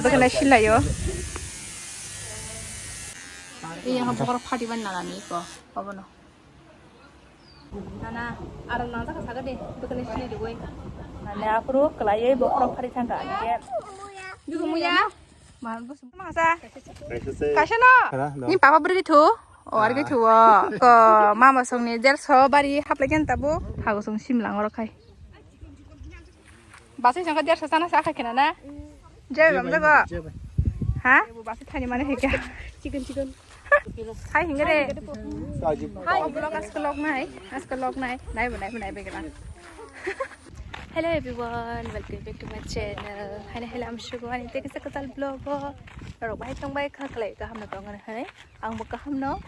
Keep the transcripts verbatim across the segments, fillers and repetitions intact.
Bwkhwnai silaio. Iya, ha bokor phati ban nana ni ko, abono. Nana, aro nang jaka saga de, bwkhwnai silai de oi. Nana, aphuru kwlaiwi bokor phati thangkha, hingke. Bikhu muya? Ma, bus, ma sa? Kaisa se. Kaisa no? Hara, no. Ni papa bwrwi thu? O, arwi thu o. Ko, mama songni derso bari haplai khe tabuk. Thago song simlang oro khai. Basai songkha dersa sana sa kha khena na? Jai bam jago. Ha? Basai thani mane hekya. Chicken, chicken. Hai hingre. Hai, vlog aska log nai. Aska log nai. Nai bo nai bo nai begla. Hello everyone, welcome back to my channel. Hai na hello, am Shugwani. Thank you sa katal vlog. Rok bai tong bai kha khlai ka hamna tong nai. Ang bo kaham no.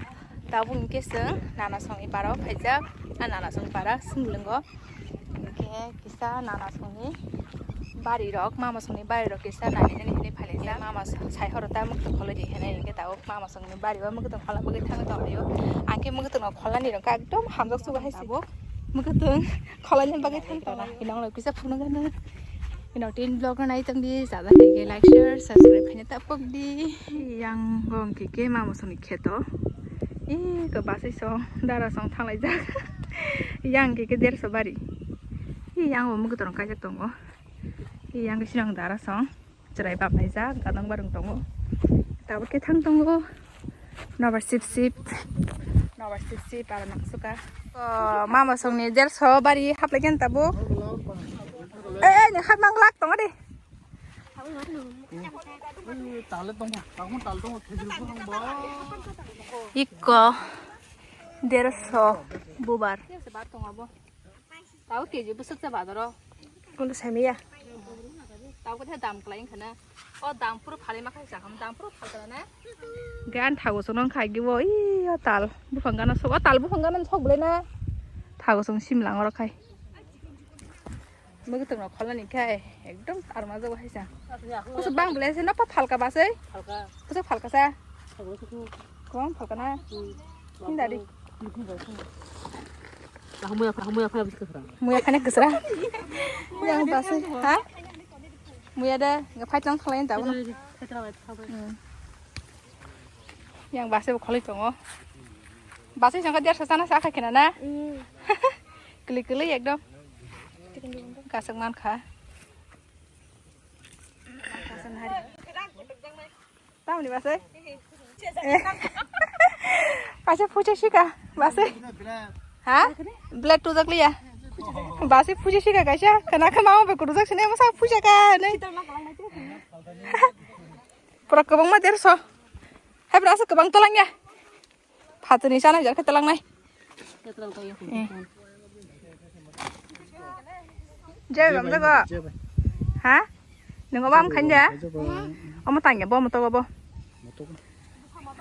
Tabuk hingke chwng nana songni para o phaijak. A nana songni para sumlwngo. Hingke kisa nana songni bari rok, mama songni bari rok kisa nani nani hinui phalaijak. Mama sai horo ta mwkhwtwng kholoi di hinui hingke tabuk mama songni bari o mwkhwtwng khola bagwi thangwi tonglaio. Ang khe mwkhwtwng no kholani rok ekdom hamjak sugo hai tabuk. Mwkhwtwng kholaini bagwi thangwi tongo. Hinang no kisa phunukgano. Ino tin vlog no nai tong di, chajak khe like, share, subscribe khaina ta pok di. Yang gong khe khe mama songni kheto. Ih, ko basai song, dara song thanglai jak. Yang khe khe derso bari. Ih, yang bo mwkhwtwng kaijak tongo. Ih, yang khe sinong dara song. Chwrai bap laijak, gadang barwng tongo. Tabuk khe thang tongo. Nobar sip sip. Nobar sip sip, aro nang suka. Oh, mama songni derso bari haplai khe tabuk. Eh, eh, ni hak nang lak tongo de. Tale tongo, tangmo tal tongo, khejur buphang bo. Ikko derso bubar. Tao keji bwswk cha bazaro. Ulo samiya. Tao khe dam kwlai wngkha na. O dam phuru phalwi ma khai chakam, dam phuru phalkha na. Gan thago sono khai gibo, iyo tal buphang gana sok, o tal buphang gana sok bwlai na. Thago song simlang oro khai. Mwkhwtwng rok kholani khai ekdom arma jago hai sa. Kusu bang bwlai se nokpa phalka basai. Phalka. Kusu phalka sa. Phalka kusu. Kwbang phalka na. Hmm. Hinda di. Muya, muya, muya, muya, muya, muya. Muya khane kwsra. Yang basai, ha? Muya da, nga fight lang khalai ta bono. Hmm. Yang basai bo khalai tongo. Basai sangka dersa sana sa kha khena na? Hmm. Kli kli ekdom. Kasuk man kha. Tamni basai? Eh. Kaisa puja sika, basai. Ha? Blade tujak liya. Basai puja sika kaisa. Kana kana mau be kurujak sini masa puja ka ne. Pura kwbangma derso. Hai bro, asa kwbang tolang ya. Phatuni sana jar khe talangnai. Talang kaya. Eh. Jai bam jago. Ha? Nungo bam khanja? Omo tangya bo moto bo.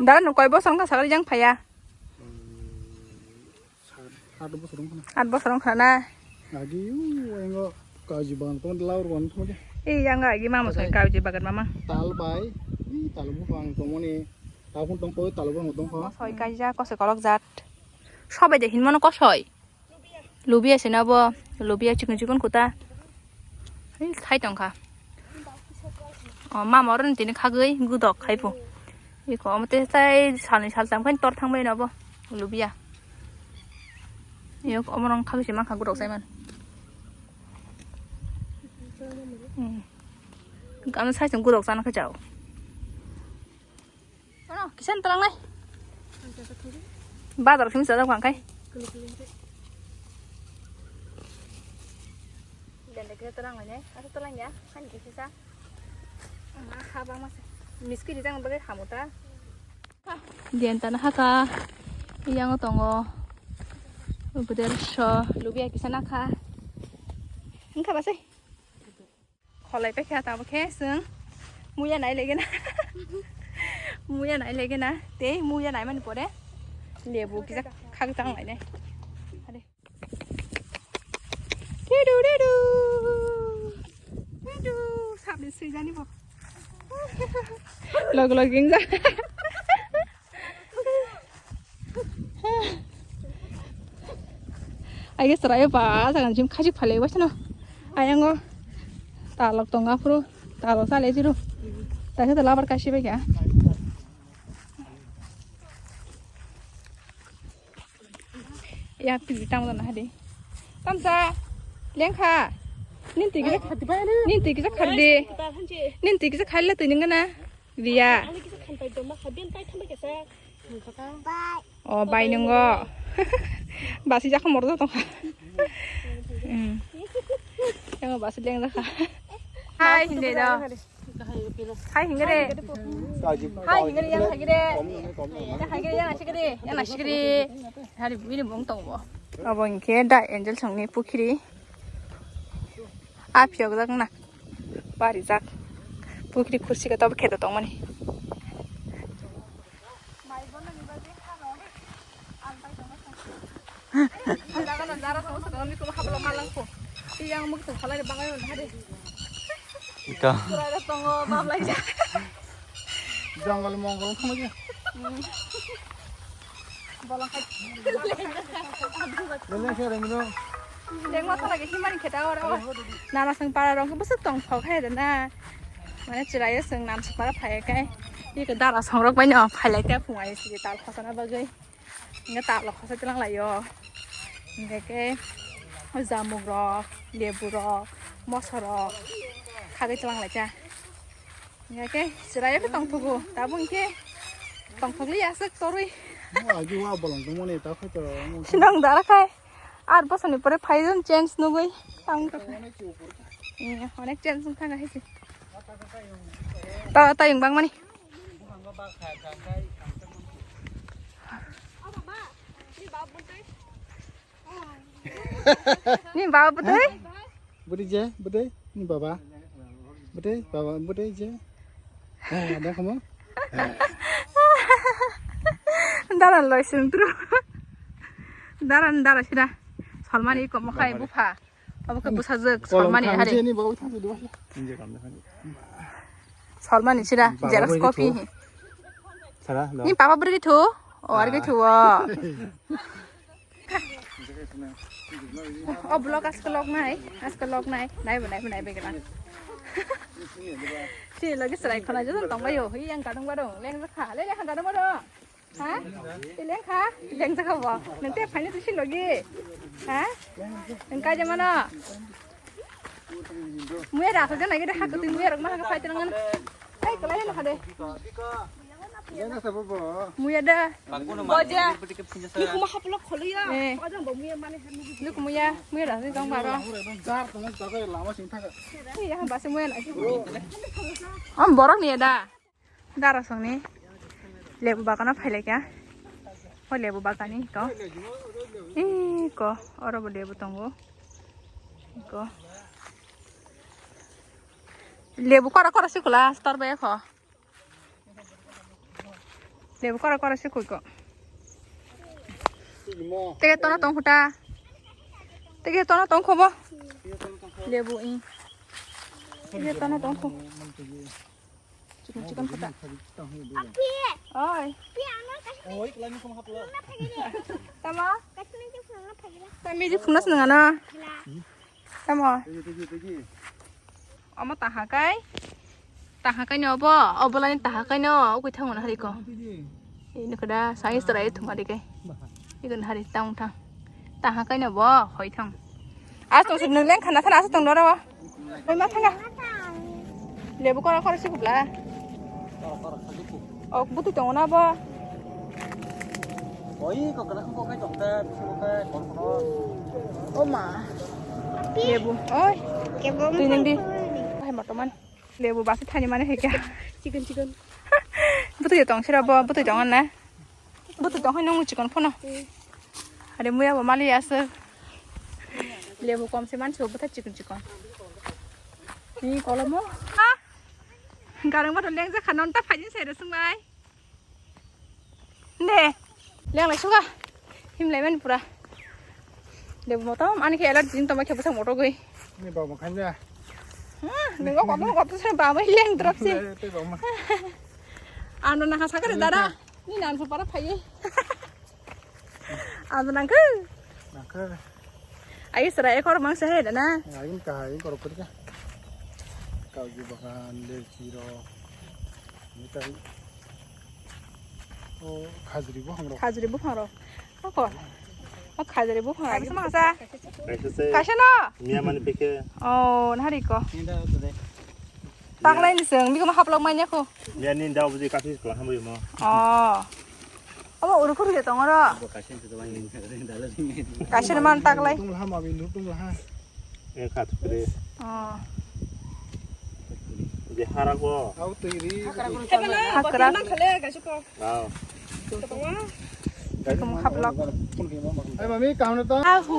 Dara nung koi bosong ka sagari jang phaya. Aat bosor wngkha na? Agi, o, engo kaji bagan tong, laur bagan tong de. Ei, yang agi mama song kaji bagan mama. Tal bai, i tal buphang tongmani, ta phun tong koi, tal buphang tong kho. Kosoi kaijak, kosoi kolok jat. Sobai de hinmano kosoi. Lubia se na bo, lubia chikon chikon kuta. Ei, khai tongkha. O, mama oro tini khagwi gudok khai pho. Iko omo te chai salni saltam khai tor thangbai no bo. Lubia. Yok omo rong khagwi se mankha gudok sai man. Hmm. Gam sai song gudok sana kha chao. Ano, kisan talang nai. Bazar simi sajak bang kai. Dende kisa talang nai, asa talang ya, kan kisa sa. Ama kha bang mas. Miski rijang bagai hamuta. Dian tan haka. Iyang tongo. Buder so, lubia kisa na kha. Engkha basai. Kholai paikha tamo khe chwng muya nai lege na. Muya nai lege na. Tei muya nai mani pore lebu kisa khagwi tang lai nai. Are. Dedu, dedu. Dedu. Sabni swijani bo. Log log inja. Aige chwraio ba, jagan jim khajik phalwi waisano. Ayango talok tongo aphuru, talok chale jiru. Tangkhe to labar kaisi bai kha. Ya pili tamo na hadi. Tamsa lengkha. Ninti kisa khadi bai ni. Ninti kisa khadi. Ninti kisa khaila tini ngana. Riya. O bai nungo. Basi jakha mordo tongkha. Hmm. Yang basi leng jakha. Hai hinde do. Hai hingre. Hai hingre yang hingre. Yang hingre yang asikre. Yang asikre. Hari bini bong tongbo. Abo hingke da Angel songni pukhiri. A phiyok jak na. Bari jak. Pukhiri khursi ka tobo kheto tongmani. Ito. Jongol mongol wngkha manya. Bolong khai. Lele khe rengno. Lengma thana ge himani kheta oro. Nana song para rong bwswk tong thok hai da na. Mane chwraio song nam song para phai kai. Iko dara song rok bai no phai lai ta phung ai si tal khosana bagwi. Inga tal khosa tilang lai yo. Inga ke jamuk rok, lebu rok, moso rok. Khagwi tilang lai cha. Hingke chwraio khe tongthogo, tabuk hingke tongthokli aswk torwi. Mo agi wa bolong tongmani ta khaito. Sinong dara khai. Aat bosoni pore phai jon change nugwi tang tongkha. Onek change wngkha hai se. Ta ta yung bangmani. Ni baba bwtwi? Bwtwi je, bwtwi, ni baba. Bwtwi, baba, bwtwi je. Ha, da kamo? Dara loi sung tru. Dara, dara sida. Salmani komo khai bupha. Abo khe bwsajwk Salmani hari. Ni baba thang dua. Salmani sida, jelas copy. Sara, lo. Ni baba bwrwi thu? O, ar thu. O vlog aske log nai, aske log nai, nai bo nai bo nai begla. Chini logi serai khona joto tong bayo, hi yang kadung baro, leng jakha, le le han kadung baro. Ha? Ileng kha, ileng jakha bo. Nang te phaini tu si logi. Ha? Nang kai jamano. Muya da sa jana gede hakku tu muya rok ma hakku phai tenang. Ai, kalai na khade. Muya da. Boja. Ni kuma haplo kholiya. Eh. Ni kuma ya, muya da sa jang baro. Ni ya ba se muya na. Am borok ni da. Dara songni lebu bagano phailaikha. O lebu bagani ko. Iko, oro bo lebu tongo. Iko. Lebu kora kora sikula, star bai kho. Lebu kora kora sikul ko. Tege tono tong khuta. Tege tono tong khobo. Lebu i. Tege tono tong kho. Chikon chikon khuta. Oi. Tamo? Tami di phunus nang ano. Tamo? Omo taha kai. Taha kai no obo. Obo lani taha kai no. Okoi thango na hari ko. Ini kada sai serai thuma di kai. Igun hari tang thang. Taha kai no bo hoi thang. As tong sik nung leng khana thana as tong doro. Hoi ma thanga. Lebu kora kora si kubla. Ok butu tong na bo. Oi ko kana ko kai tong ta ko kai kon ko. O ma. Lebu. Oi. Tui nang di. Hai motoman. Lebu basi thani mane hai kya. Chikon chikon. Butu tong sira bo butu tong na. Butu tong hai nung chikon phono. Are muya bo mali aswk. Lebu kom se mansi bo bwtha chikon chikon. Ni kolomo. Ha? Garang bato leng jakha non ta phajin se re sungai. Ne. Leng lai suga. Him lai mani pura. Lebu motom ani khe allergy jing toma khe bwsa moto goi. Ni baba khanja. Ha, ni ko komo ko to se baba leng drop se. Te baba. Ano na ha sakare dara. Ni nan su para phai. Ano nangkhe. Nangkhe. Ai sera ekor mang se he na. Ai ka hai kor kor ka. Kau ji bagan le chiro. Tei o khajri buphang rok. Khajri buphang rok. Ako. O khajri buphang rok. Kaisa masa. Kaisa se. Kaisa no. Miya mani peke. Oh, nahari ko. Taklai ni seng, bikoma haplok manya ko. Miya ni dao buji kathi kla hamri mo. Oh. Omo uru kuru je tongoro. Bo kaisa se to wani. Kaisa man taklai. Tung laha ma bindu tung laha. E kha thukre. Oh. Je hara go. Au twi ri. Hakra. Wow. Kamu haplok. Ai mami, kaham na to? Ahu.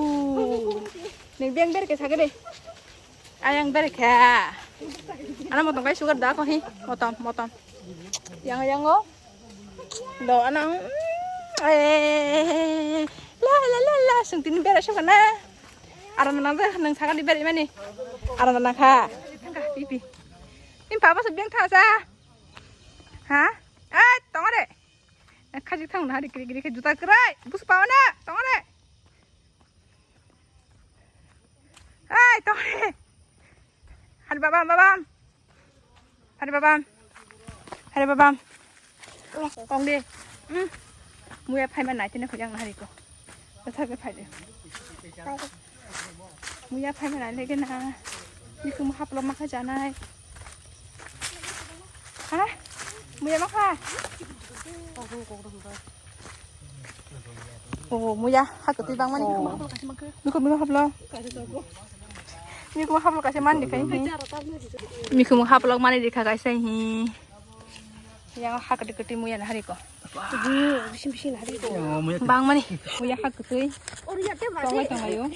Ning beng ber ke sagade. Ayang ber ke. Ana motong kai sugar da ko hi. Motom, motom. Yang, yang o. Do anang, eh, la, la, la, la, sung tini bera sung kana. Aram nang de, nang sakali bera imani. Aram nang kha. Thangka, pipi. Im papa se beng tha sa. Ha? Eh, tongre. Khaji thang na hari kiri kiri khe juta krai. Bus pawana, tongre. Ai, tong re. Hari babam, babam. Hari babam. Hari babam. Tong de. Hmm. Muya phaima nai tene khojang na hari ko. Kotha ke phai de. Muya phaima nai lege na. Bikum haplo makha janai. Ha? Muya makha. Oh, muya, ha kwtwi bangmani. Mikhumu haplo. Mikhumu haplo kaisa mani dikhai hi. Mikhumu haplo mani dikha kaisa hi. Yang ha kwtwi kwtwi muya na hari ko. Bisin bisin hari ko. Bangmani muya ha kwtwi. Tongwai tonglaio.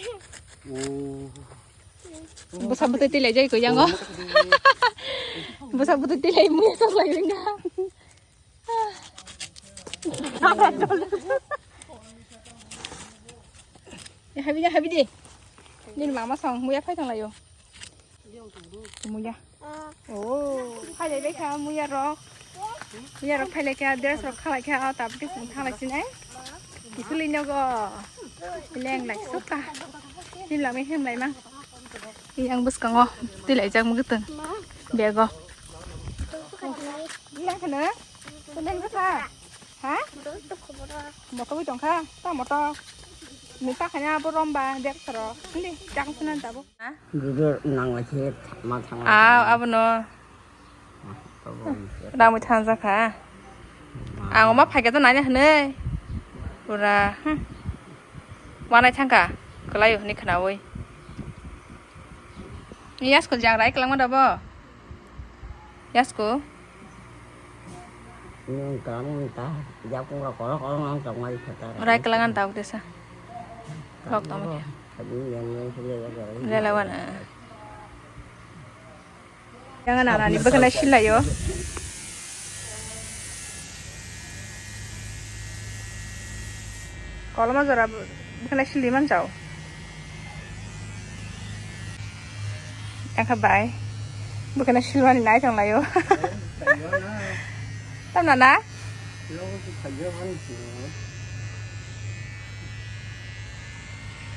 Bwsa bwtwi tilai jai ko yango. Bwsa bwtwi tilai muya toklai ringna. Eh, habi de, habi de. Nini mama song muya phai tonglaio. Muya. Oh, phai lai kha muya rok. Muya rok phai lai kha, dress rok khalai kha, oh, tabuk phung thalai sinai. Kifuli nogo. Leng lai suka. Hin lami hin lai mang. Yang bwskango tilai jak mugitun. Bego. Yang kana? Kunden bwsa? Ha? Moto wi tongkha, ta moto. Ni ta khanya abo romba, dek soro. Hindi, chang sunan tabo. Ha? Gudur nang lagi ma thang. Aw, abono. Ramwi thangjak kha. Ang oma phaikhe to nani hwnwi. Pura, hmm. Wanai thangkha. Kwlaio hwnwi khnaui. Ni yasko jagra ai kwlangma da bo? Yasko? Nwng kwlangma ta, yakung rok kolok kolok nang tongmani khe ta. Rai kwlangan tabuk tesa. Kok tongmani. Lelawana. Yang nana ni bwkhwnai silaio. Koloma jora bwkhwnai sili manjao. Engkha bai bwkhwnai silmani nai tonglaio. Tam nana?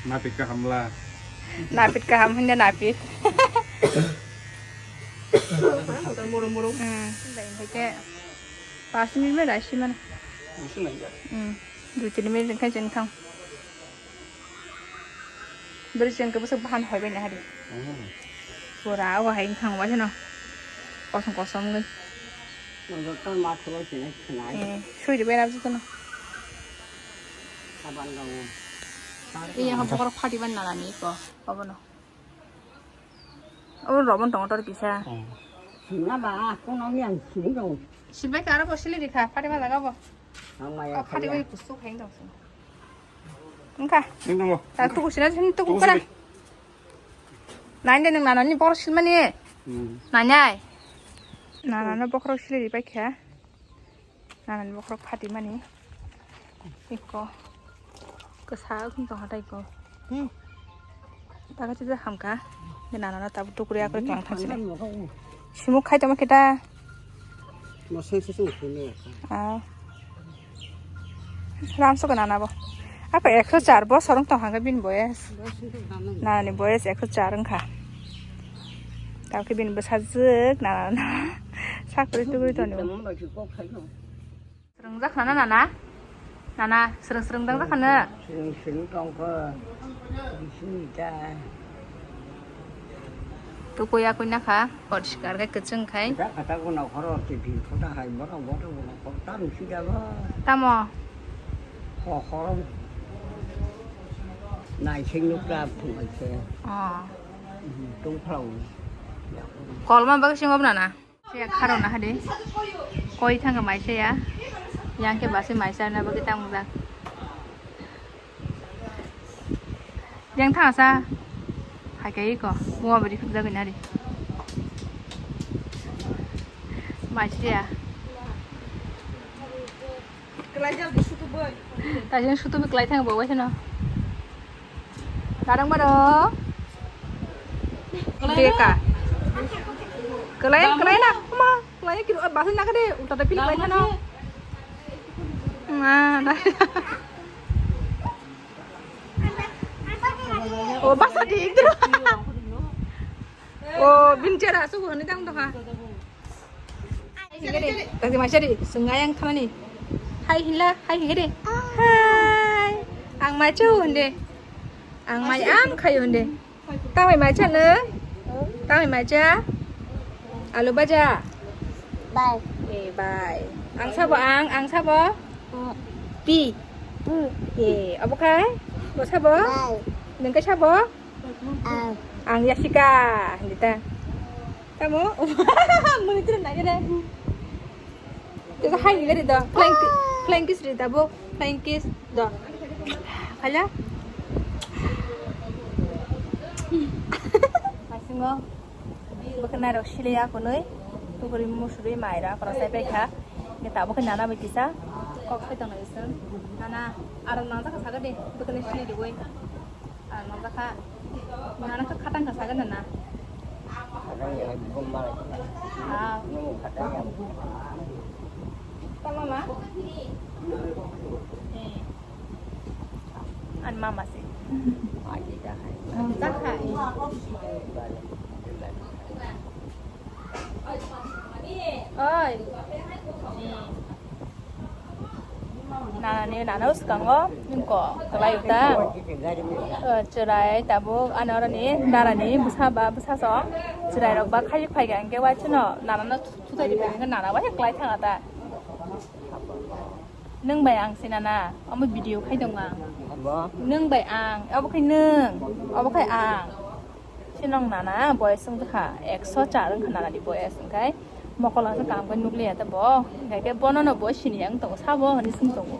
Napit kaham la. Napit kaham hwnde napit. Hmm. Bai hwnkhe pas minute bai raisi mano. Hmm. Dui tin minute hwnkhe chwng thang. Bwrwi chwng khe bwswk bahan hoi bai nahari. Hmm. Pura o hai wngthang bai sano. Kosom kosom wngwi. Joto ma khuloi sinai sinai. Eh, sui ribai na jotono. Saban dong. Iya, ha bokhorok phati ban nalani ko, obono. Obo robon tongo tor kisa. Hmm. Sina ba, kono yang sini dong. Silbai karo bo sili rikha, phati ma jaga bo. Ang maya. O phati khaya. Bai kusuk hai dong sini. Engkha. Sini dong. Ta tuku sina sini tuku. Tuku kana. Sini. Nai de nang nana ni bokhorok silmani. Hmm. Nai nai. Nana no bokhorok sili ribai kha. Nanani bokhorok phatimani. Iko. Kwsa wng tongkha tei iko. Hmm. Taka chijak hamkha. Nanano tabuk tukuri akori klang thangsinai. Simuk khai tongma khe ta. Moseng seseng khwlaiya kha. Ah. Ram sokha nana bo. Apa ekso char bosor wng tongkha bini boyes. Nanani boyes ekso char wngkha. Tabuk khe bini bwsajwk nanano. Sak twi tugwi toni. Tamo bai khe kok khaino. Srwngjak khana nana? Nana, srwng srwng dang jakhana? Srwng srwng tongkha. Bising ta. Tukui akui nakha, porishkar khe kwchwng khai. Kata kata guna khoro T V kota hai borok boto guna khoro tam sida ba. Tamo? Ho khoro. Nai sing nuk ta phung ai se. Oh. Tung phrau. Kolma bagwi singo bwnana? Siya kharo na hade. Koi thangka mai siya. Yang ke basi mai siya na bagi tang mujak. Yang thang sa. Hai kai ko. Mua beri khuk jaga nari. Mai siya. Taisang sutu bi klai thang bo waisano. Darang maro. Deka. Klai klai na kuma klai kiri basu na kade uta da pili klai thano. Ma da. O basa di ikdro. O bin chera su hone dang doha. Tadi macha di, sungai yang kemana nih? Hai hinla, hai hinge de. Hai. Ang macha hunde. Ang mai am khayo hunde. Tamai macha ne? Tamai macha. Alu baja. Bye. Eh, bye. Ang sabo ang, ang sabo. Pi. Eh, abo khai? Bo sabo? Bye. Nengke sabo? Ang. Ang Yasika, hindi ta. Tamo? Muni tu na gede. Kita hai gede do. Flying ki-, flying kiss ri tabo. Flying kiss do. Hala. Masingo. Bwkhwnai rok siliya kunui. Tukuri musuri mai ra khoro sai paikha. Kita bwkhwnai nana bai kisa. Kok sai tong isang. Nana aram nang ta kasa gede. Bwkhwnai sili diwi. Ah, nang jakha. Nana kha khatang kha sagan na. Khatang ya, gom malai. Ah. Nung khatang ya. Tama ma? Eh. An mama si. Aji jakha. Jakha, eh. Oi. Eh. Nanani nana uskango nungko kalai uta. Eh, chwrai tabuk ani oroni darani bwsa ba bwsa song chwrai rok ba khaijak phaikha hwnkhe waisano nanano thutai rikha hwnkhe nana waisa kalai thanga ta. Nwng bai ang se nana omo video khai tongma. Nwng bai ang obo khai nwng obo khai ang. Sinong nana boyes wngkha ekso char wngkha nana ni boyes wngkhai mokol ang khe kam khe nukliya ta bo hwnkhe bono no bo sini yang tongo sabo hwnwi swng tongo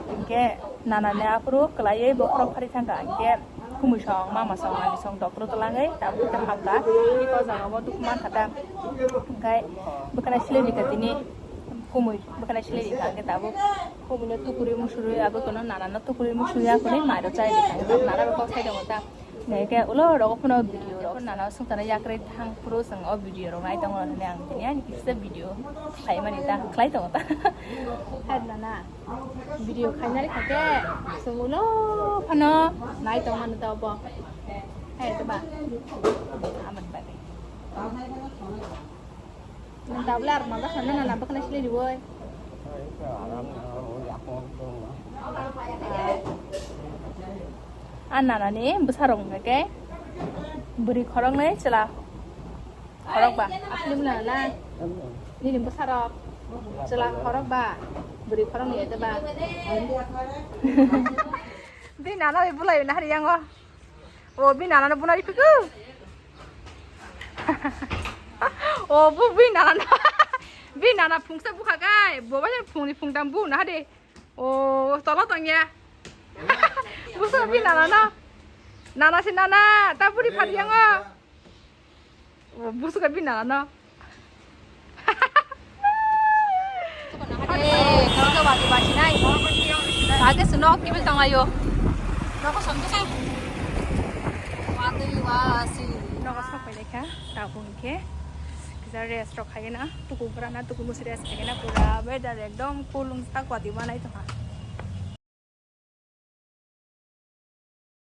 hwnkhe nana ni aphuru kwlaiwi bokhorok phari thangkha hwnkhe khumui song mama song nani song doctor twlangwi tabuk khe hamkha iko jaga o dukhu mankha ta hwnkhe bwkhwnai sili rikha tini khumui bwkhwnai sili rikha hwnkhe tabuk khumui no tukuri musuri abo kono nana no tukuri musuri akhuni mai rok chai rikha nana rok kok sai tongo ta. Neke ulo rogo phano video rok nana sung tana yakre thang phuru sung o video rok nai tongo hwnwi ang tini ani kisa video khlai mani ta khlai tongo ta. Hai nana video khainari khake sung ulo phano nai tongmani ta obo. Hai to ba. Amat ba. Nang tabla ar mada sana nana bwkhwnai sili riwoi. A nanani bwsarok hwnkhe bwrwi khoroknwi chwla khorokba. Asli bwla na? Nini bwsarok chwla khorokba, bwrwi khoroknwi ete ba. Bini nana bai bwlai na hari yango. O bini nana no bwna riphiku. O bu bini nana no. Bini nana phungsa bukha kai. Bo bai phungni phungtam bu na de. O tolo tongya. Buso bini nana no. Nana si nana ta buri phari yango. O buso ka bini nana no. Age seno kibil tonglaio. Noko somto sai. Watui wasi. Noko sok pai lekha, tabuk hwnkhe. Kisa rest rok khaigena, tuku grana, tuku musi rest khaigena, pura weather ekdom cool wngsa kwtwi manai tongkha.